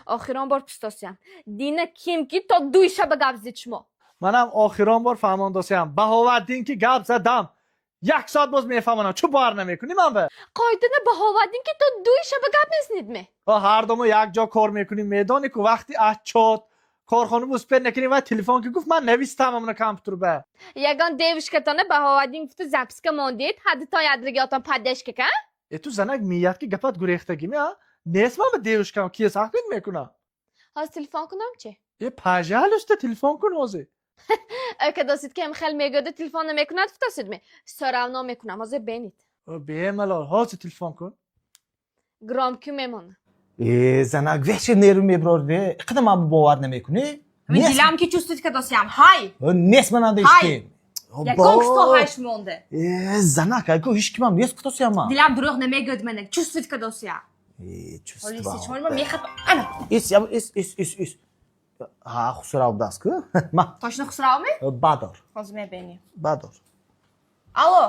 Охирон бор пистосиям. Дина ким ки то дуи шаба гап зид шумо. Манам охирон бор фаҳмондосиям. Баҳоваддин ки гап задам. Як соат боз мефаҳмонам. Чӯ бовар намекунӣ ман ба? Қоидана Баҳоваддин ки то дуи шаба гап мезанид ме? Ҳар домо як ҷо кор мекунем, медонӣ ку вақти отчёт корхона успеть накунӣ ва телефон ки гуфт ман навистам амна компютер ба. Ягон девушкатона Баҳоваддин гуфту записка мондед, ҳаддитон ядригиотон поддержка ка? Э ту занак мият ки гапат гурехтагими а? Нест ман ба девушкам кие сахт мекунам. Ҳозир телефон кунам чи? Э пожалуйста телефон кун ҳозир. Кадосид ки хел мегӯяд телефон намекунад гуфтасид ме? Всё равно мекунам, ҳозир бенид. Бемалол, ҳозир телефон кун. Громкий мемонам. Э, занак веҳши нерв меброрде. Иқада ман бовар намекунӣ? Дилам ки чувствует кадосиям. Ҳай! Нест мананда Ҳай! ҳеч ким. Ягон кисто ҳайш монде. Э, занак, айко ҳеч кимам нест гуфтосиям ман. Дилам дурӯғ намегӯяд мана. Чувствует кадосиям. Э, чувство. Ҳоли мехат. Ана. Ис, я ис, ис, ис, ис. Ҳа, Хусрав будааст ку? Ма. Точно Хусрав ме? Бадор. Ҳозир мебинем. Бадор. Алло.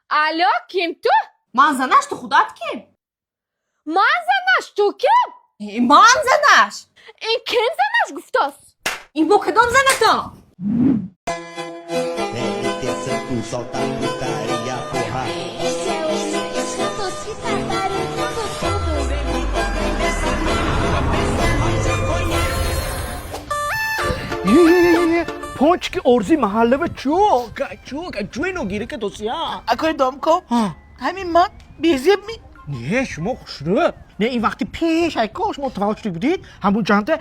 Алло, ким ту? Ман занаш, ту худат ким? Ман занаш, ту ким? Э, ман занаш. Ин ким занаш гуфтост? Ин бо кадом занатон? Solta putaria, porra. Esse é o tudo, tudo. Пончики орзи маҳаллава чӯ чӯ ҷӯйно гири ка досия. Акои домко, ҳамин ман безеб ми? Не, шумо хушрӯ. Не, ин вақти пеш айко шумо таваллуд шуда будед, ҳамун ҷанта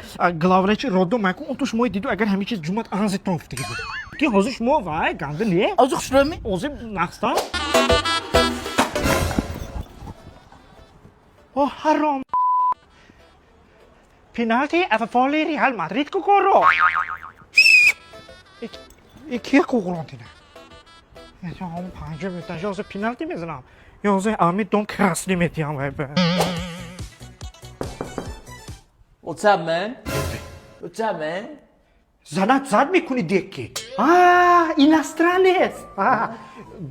главврачи роддом айко он ту шумои диду агар ҳамин чиз ҷумат анзетон гуфтаги буд. Ки ҳозир шумо вай ганда не? Озу хушрӯ ми? Озир нақстан. О ҳаром. Пеналти афафоли Реал Мадрид ку коро. И кия куғронтина? Ҳамун панҷа метажа ҳозир пеналти мезанам. Ё ҳозир ами дон красный метиҳам вай ба. What's up, man? What's up, man? Занат зад мекунӣ декки. А, иностранец.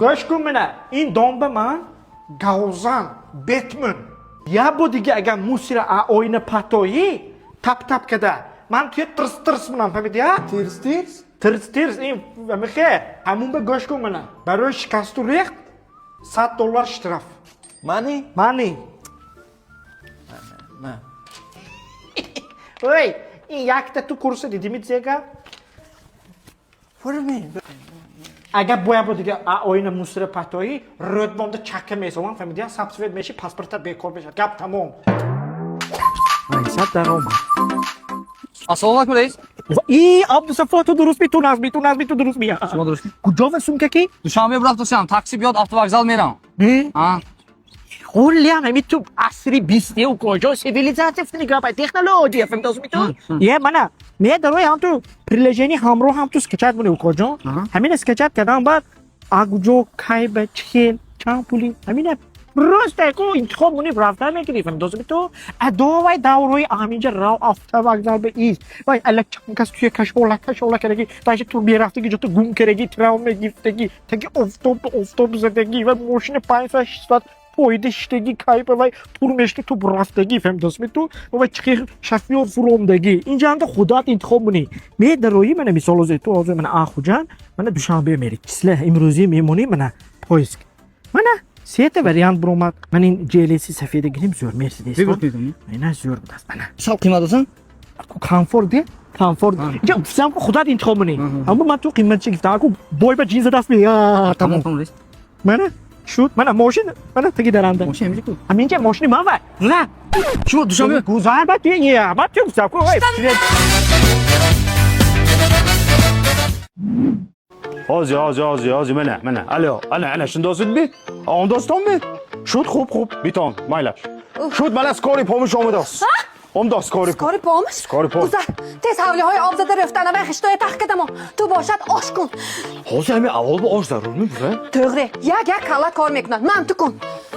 Гӯш кун мана, ин дом ба ман гаузан, Бетман. Я бо дига агар мусира а оина патоӣ, тап-тап када, ман туя тирс-тирс мунам, фаҳмидӣ, а? Тирс-тирс? Тирс-тирс, ин мехе, ҳамун ба гӯш кун мана. Барои шикасту рехт $100 штраф. Мани? Мани. Ман. Ой, ин якта ту курса дидими зега? What do you mean? Агар бояд бо дига а оина мусира патоӣ, рӯдбонда чакка месолам, фаҳмидӣ, сабсвет меши, паспорта бекор мешавад. Гап тамом. Раисат даромад. Ассалому алайкум, раис. И Абдусафо, ту дуруст ми, ту назми, ту назми, ту дуруст ми. Шумо дуруст. Куҷо ва сумка ки? Душанбе рафтосам, такси биёд, автовокзал мерам. Не? А? Хулиан, ами ту асри бисту куҷо цивилизатсия фтини гапай, технология фаҳмидост ми ту? Е, мана, медарои ҳам ту приложение ҳамроҳ ҳам ту скачать муни куҷо? Ҳамина скачать кардан баъд агуҷо, кай ба чхел, чанд пули, ҳамина просто яко интихоб муни рафта мекунӣ, фаҳмидост ми ту? Адовай даврои ҳаминҷа рав автовокзал ба ист. Вай ала чанд кас туя кашола кашола кардаги, даже ту мерафтаги ҷото гум кардаги, травма гирифтаги, таги офтоб ба офтоб задаги ва мошина 5 соат 6 соат поида шиштаги, кайфа вай тур мешти ту рафтаги, фаҳмидост ми ту? Вай чихи шофёр фуромдаги. Инҷа ҳамда худоат интихоб мунӣ. Медароӣ мана мисол ҳозир ту ҳозир мана Ахуҷанд, мана Душанбе мери. Числа имрӯзӣ мемонӣ мана поиск. Мана сета вариант биромад. Ман ин ЖЛС сафеда гирим зӯр Мерседес. Ина зӯр будааст мана. Сал қимат асан? Комфорт де? Комфорт. Инҷа гуфтам ку худат интихоб мунӣ. Аммо ман ту қиматчи гуфтам. Аку бой ба ҷинза даст ми. Тамом. Тамом, раис. Мана шуд. Мана мошин, мана таги даранда. Мошин ҳаминҷа ку. Ҳаминҷа мошини ман вай. На. Шумо Душанбе Гузар ба ту не, ба ту гуфтам ку вай. Ҳозир, ҳозир, ҳозир, ҳозир, мана, мана. Алло, ана, ана, shundosizmi? Ondostonmi? Шуд, хуб, хуб, битон, майлаш. Шуд, мана скорый помощь омадааст. Омадааст скорый. Скорый помощь? Скорый помощь. Гузар, тез ҳавлиҳои об зада рӯфтана вай хиштоя тах кадамо. Ту бошад ош кун. Ҳозир ҳамин аввал ба ош зарурми бува? Тӯғре, як як калла кор мекунад. Ман ту кун.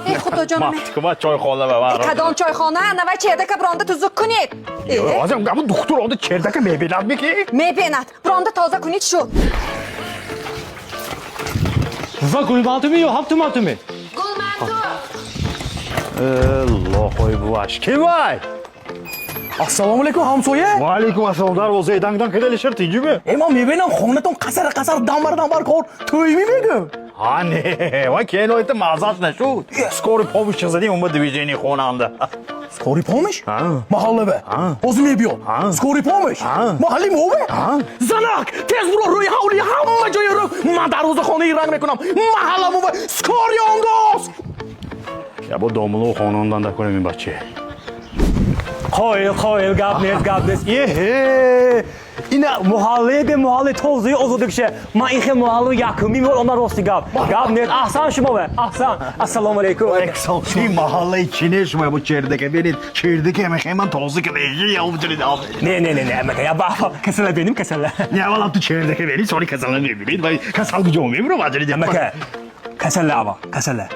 Э, худоҷонам. Мафтикума чойхона ва. Э, кадом чойхона? Навай чердака бронда тузук кунед. Э, Ҳозир ҳамин духтур онда чердака мебинад мики? Мебинад. Бронда тоза кунед шуд. Ва гулмантуми ё ҳафтумантуми? Гулманту. Лохой буваш. Ким вай? Ассалому алайкум, ҳамсоя. Ва алайкум ассалом. Дарвозаи дангдан када Алишер тинҷиме? Э, ман мебинам хонатон қасар қасар дамбар дамбар кор тӯйми мегӯм. Ҳа не, вай кеноита маззаш нашуд. Скорый помощь задим, ума движение хонанда. Скорый помощь? Ҳа. Маҳаллаве. Ҳа. Ҳозир мебиёд. Ҳа. Скорый помощь? Ҳа. Маҳалли мове? Ҳа. Занак, тез буро рӯи ҳавли ҳама ҷои рӯ. Ман дарвозахонаи ранг мекунам. Маҳалла мове скорый омдост. Я бо домуло хонондан дакунем ин баче. Қоил, қоил, гап нест, гап нест. Еҳе! Ина муҳалле бе муҳалле тозаи озодикше. Ман ихе муҳаллу якуми мол омад рости гап. Гап нест. Аҳсан шумо аҳсан. Ассалому алайкум. Ин маҳаллаи чине шумо бо чердака бинед. Чердака мехеман тоза ки Не, не, не, не, амака, я ба касала биним касала. Не, аввал ту чердака бинед, сони касала мебинед. Вай касал куҷо мебурам аҷали. Амака, касала ава, касала.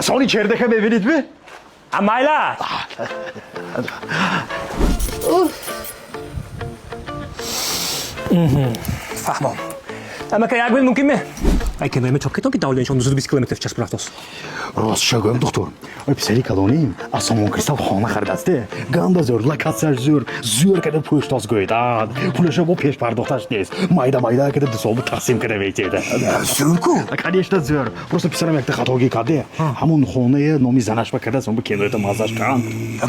Сони чердака мебинед ми? Амайла. Фаҳмом. Амака, як бил мумкин ме? Ай кенояме чоп кетон ки давление 220 км в час бурафтос. Рост шагӯям, духтур. Ой, писари калоним аз Сомон Кристал хона харидасте. Ганда зӯр, локатсияш зӯр, зӯр када пӯштоз гӯйдад. Пулаша бо пешпардохташ нест. Майда майда када 2 сол тақсим када метеда. Зӯр ку? Конечно, зӯр. Просто писарам якта хатогӣ карде. Ҳамон хонае номи занаш ба кардааст, он бо кеноята маззаш канд.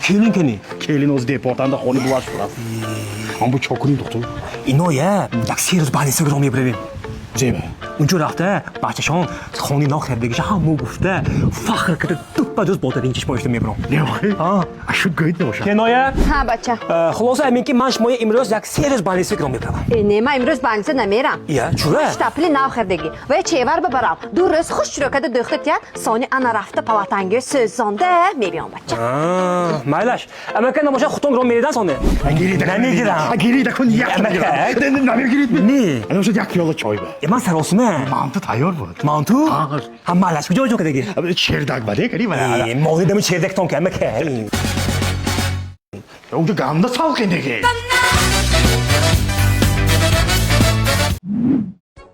Келин кани? Келин оз депортанда хони буваш бурад. Он бо чо кунем, духтур? Иноя як 3 рӯз баъди сигро мебравем. Зеба. Унҷо рафта бачашон хони нохардагиша ҳамо гуфта фахр карда дуппа дӯз бо дарин чишмоишта мебаром. Не, ашуд гӯид набошад. Кеноя? Ҳа, бача. Хулоса ҳамин ки ман шумоя имрӯз як 3 рӯз больница гиром мебравам. Э, не, ман имрӯз больница намерам. Ия, чура? Штапли нав хардагӣ. Ва чевар бабарам. 2 рӯз хуш чиро када дӯхта тият, сони ана рафта палатанги сӯзонда мебиём, бача. Майлаш. Амака набошад хутон гиром меридан соне. Намегирам. Гирида кун як намегирид. Не. Набошад як пиёла чой ба. Э, ман саросима. Манту тайёр буд. Манту? Ҳа, майлаш, куҷо ҷо кадаги? Чердак баде кади. Моли дами чердактон ки амака. Унҷо ганда салқин деги.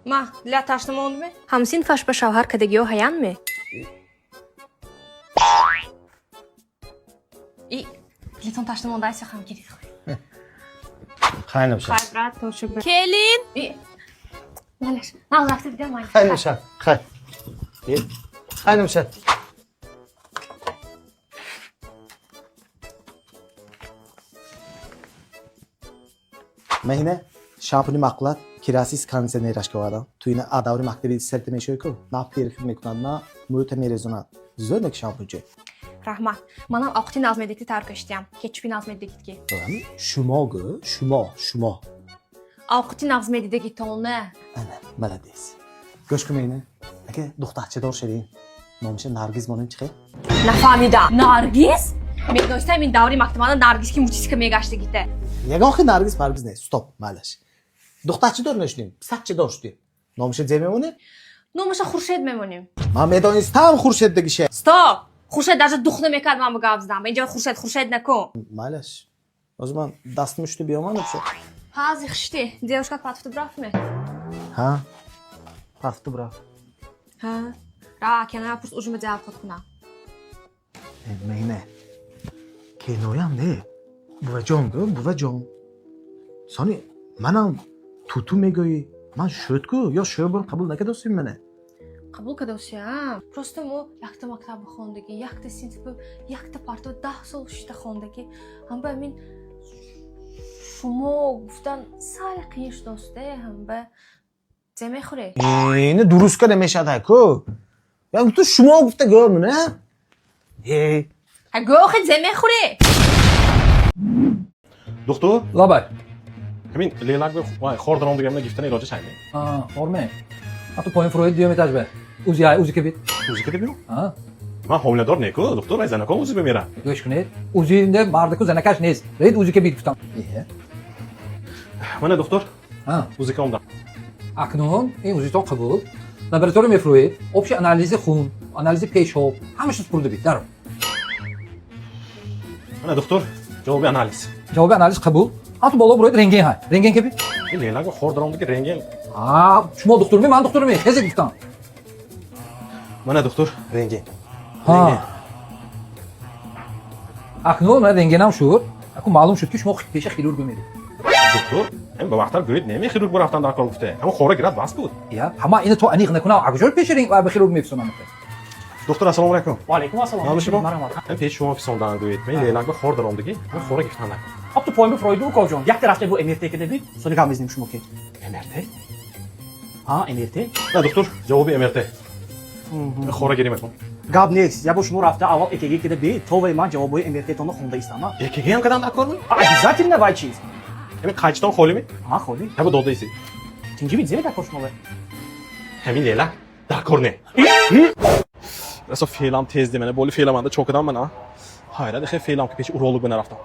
Ма, ля ташна мондме? Ҳамсинфаш ба шавҳар кадагиё ҳаянме? И, дилтон ташна монда айса хам гирид хӯй. Хайр набошад. Хай, брат, келин. И, малаш, нағз рафта бидам май. Хайр набошад. Хайр. Хайр набошад. Маҳина, шампуни маъқулат керасис кондитсионераш ковардам. Ту ина даври мактаби серта мешавӣ ку, на перхит мекунад, на мӯта мерезонад. Зӯр нек шампунчи. Раҳмат. Манам овқати нағз медикти тайёр каштиям. Кетчупи нағз медидагит ки. Шумо гӯ, шумо, шумо. Овқати нағз медидагитона. Ана, молодец. Гӯш кун, Маҳина. Ака духтарчадор шавем. Номиша Наргиз монем чӣ хел? Нафаҳмидам. Наргиз? Медонистам ин даври мактабана Наргиз ки мутисика мегаштагите. Ягон хел Наргиз паргиз нест. Стоп, майлаш. Духтарчадор нашудем, писарчадор шудем. Номиша зе мемонем? Номаша Хуршед мемонем. Ман медонистам Хуршед дагиша. Стоп! Хуршед даже дух намекард ман ба гап задам. Инҷа Хуршед Хуршед накун. Майлаш. Ҳозир ман дастимро шуста биёмам вообще. Ҳази хишти. Девушка патфту брафме. Ҳа? Пафту браф. Ҳа. Ра, кеноя пурс ужима ҷавоб кунам. Маҳина. Кеноям не. Буваҷон гӯ, буваҷон. Сони манам туту мегӯӣ. Ман шӯд ку ё шӯбон қабул накардосӣ мана? Қабул кардосиям. Просто мо якта мактаба хондагӣ, якта синф, якта парто 10 сол шишта хондагӣ. Ҳамба ҳамин шумо гуфтан сари қиин шудосте ҳамба зе мехӯре. Ини дуруст ка намешавад ку. Я ту шумо гуфта гӯ мана. Э, Ҳа гӯ охи зе мехӯре. Духтур? Лабай. Ҳамин лелак хор даром дигамна гифтани илоҷаш ҳайме? Форме. Ҳатто поин фуроид дуюм этаж бе. Узи ҳай, узи кебит. Узи кеди биё? Ман ҳомиладор неку, духтур, ай занакон узи бимира. Гӯш кунед. Узинде мардаку занакаш нест. Ред узи кебит гуфтам. Мана духтур. Узи ка омдам. Акнун ин узитон қабул. Лаборатория мефурӯед. Общий анализи хун, анализи пешоб, ҳамааш супурда бит. Даром. Мана духтур, ҷавоби анализ. Ҷавоби анализ қабул. Ҳатто боло буроед рентген ҳай. Рентген кеби? Ин лелак хор даром диги рентген. Шумо духтурми, ман духтурми. Хезе гуфтам. Мана духтур, рентген. Акнун ман рентгенам шуд. Акун маълум шуд, ки шумо пеша хирург меред. Духтур, ҳам ба вақтар гӯед, неме хирург бурафтан дар кор гуфте. Ҳамон хора гирад, бас буд. Я, ҳама ина то аниқ накунам, акуҷо пеши ба хирург мефисонам? Духтур, ассалому алайкум. Ва алайкум ассалом. Номи шумо? Марҳамат. Ҳам пеш шумо фисондан гӯед. Мен лелак ба хор даромдагӣ, ҳам хора гирифтан накун. Ҳаб ту поин бифроиду, укоҷон. Якта рафта бу МРТ кида бит, сони гап мезанем шумо ки. МРТ? Ҳа, МРТ. На, духтур, ҷавоби МРТ. Хора гирим акун. Гап нест. Я бо шумо рафта аввал ЭКГ кида бит, то вай ман ҷавобҳои МРТ-тонро хонда истам. ЭКГ ҳам кадан дар кор ми? Обязательно вай чиз. Ҳамин қайчитон холӣ ми? Ҳа, холӣ. Ҳаба дода иси. Тинҷи бит, зере дар кор шумо вай. Ҳамин лелак дар кор не. Расо феълам тез демена, боли феъламанда чокадан мана. Ҳайрат, хе феълам ки пеши уролог нарафтам.